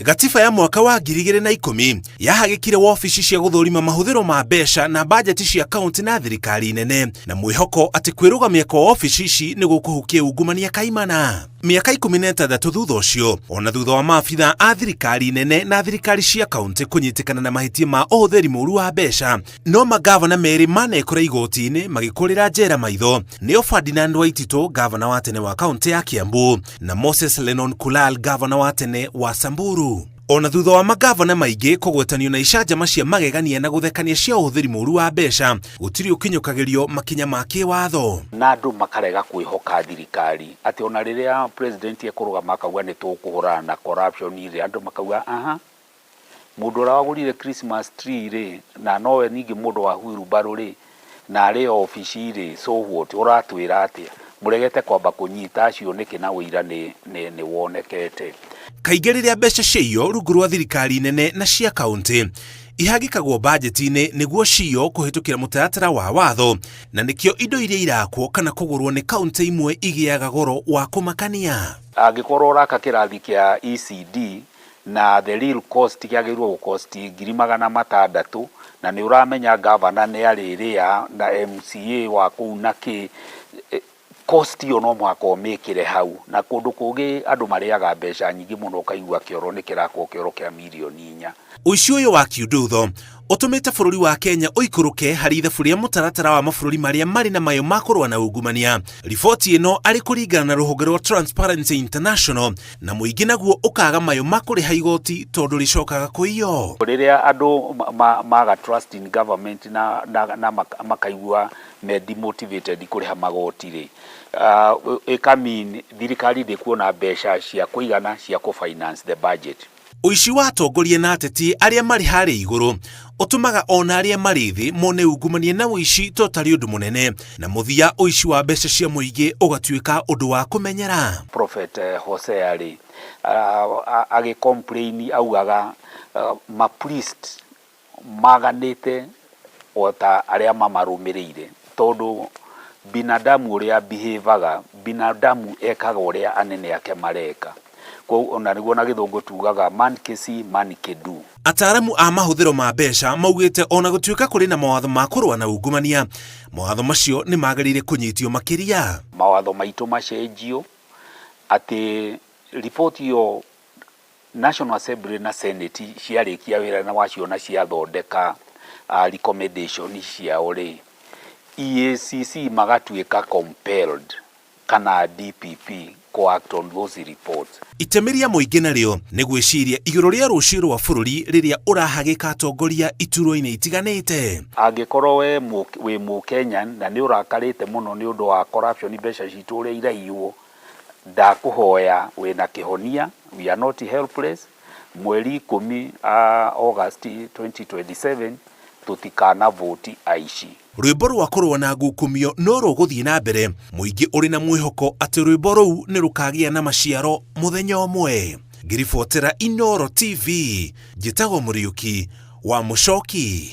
Gatiba ya mwaka wa 2010 yahagĩkire wobici cia gũthũrima mahũthĩro ma mbeca na bajeti cia kaunti na thirikari nene, na mwĩhoko atĩ kwĩrũgamia kwa wobici ici nĩ gũkũhukia ungumania kaimana. Mĩaka 16 thutha ũcio, ona thutha wa maabitha a thirikari nene na thirikari cia kaunti kũnyitĩkana na mahĩtia ma ũhũthĩri mũru wa mbeca, no magavana merĩ manekora igoti-inĩ magĩkũrĩra njera maitho, nĩo Ferdinand Waititũ, gavana wa tene wa kaunti ya Kiambu, na Moses Lennon Kulal, gavana wa tene wa Samburu. Ona thutha wa magavana maingĩ kũgwetanio na icanjama cia magegania na gũthekania cia ũhũthĩri mũru wa mbeca, gũtirĩ ũkinyũkagĩrio makinya ma kĩwatho. Na andũ makarega kwĩhoka thirikari atĩ ona rĩrĩa president ekũrũgama akauga nĩ tũkũhũrana na corruption rĩ, andũ makauga aha, mũndũ ũrĩa wagũrire Christmas tree rĩ, na nowe ningĩ mũndũ wa wheelbarrow rĩ, na arĩ o obici rĩ, so what, ũratwĩra atĩa? Mũregete kwamba kũnyita acio nĩkĩ na ũira nĩ, nĩ, nĩ wonekete? Kaingĩ rĩrĩa mbeca ciaiywo rungu rwa thirikari nene na cia kaunti ihangĩkagwo bajeti-inĩ nĩguo ciywo kũhĩtũkĩra mũtaratara wa watho, na nĩkĩo indo iria irakwo kana kũgũrwo nĩ kaunti imwe igĩaga goro wa kũmakania. Angĩkorwo ũraka kĩrathi kĩa ECD na the real cost kĩagĩrĩirwo gũ cost 600,000, na nĩ ũramenya governor nĩ arĩrĩa na MCA wa kũu na kĩ, cost ĩyo no mũhaka ũmĩkĩre hau. Na kũndũ kũngĩ andũ marĩaga mbeca nyingĩ mũno ũkaigua kĩoro nĩ kĩrakwo kĩoro kĩa mirioni 4. Ũici ũyũ wa kiundutho ũtũmĩte bũrũri wa Kenya ũikũrũke harĩ ithabu rĩa mũtaratara wa mabũrũri marĩa marĩ na mayũ ma kũrũa na ungumania. Riboti ĩno arĩ kũringana na rũhonge rwa Transparency International, na mũingĩ naguo ũkaga mayũ ma kũrĩha igoti tondũ rĩcokaga kũiywo. Rĩrĩa andũ maga trust in government na, na, na makaigua me demotivated kũrĩha magoti rĩ, ĩka mean thirikari ndĩkuona mbeca cia kũigana cia kũ finance the budget. Ũici wa atongoria na ateti arĩa marĩ harĩa igũrũ ũtũmaga ona arĩa marĩ thĩ mone ungumania na ũici to tarĩ ũndũ mũnene, na mũthia ũici wa mbeca cia mũingĩ ũgatuĩka ũndũ wa kũmenyera. Prophet Hosea rĩ, agĩ complain augaga ma priest maganĩte o ta arĩa mamarũmĩrĩire, tondũ binadamu ũrĩa behaveaga, binadamu ekaga ũrĩa anene ake mareka. Koguo na nĩguo na Gĩthũngũ tugaga man ke see, man ke do. Ataaramu a mahũthĩro ma mbeca maugĩte ona gũtuĩka kũrĩ na mawatho ma kũrũa na ungumania, mawatho macio nĩ magĩrĩire kũnyitio makĩria. Mawatho maitũ macenjio atĩ riboti ĩyo National Assembly na Senate ciarĩkia wĩra na waciona ciathondeka recommendation ciao rĩ, EACC magatuĩka compelled kana DPP kũ act on those reports. Itemi rĩa mũingĩ narĩo nĩ gwĩciria igũrũ rĩa rũciũ rwa bũrũri rĩrĩa ũrahagĩka atongoria iturwa-inĩ itiganĩte. Angĩkorwo we wĩ Mũkenya na nĩ ũrakarĩte mũno nĩ ũndũ wa corruption, mbeca citũ ũrĩa iraiywo, ndakũhoya wĩna kĩhonia, we are not helpless. Mweri 10 August 2027 tũtikana vote aici. Rwĩmbo rwa kũrũa na ngukumio no rũgũthiĩ na mbere, mũingĩ ũrĩ na mwĩhoko atĩ rwĩmbo rũu nĩ rũkagĩa na maciaro mũthenya ũmwe. Ngĩribotera Inooro TV, njĩtagwo Mũriũki wa Mũcoki.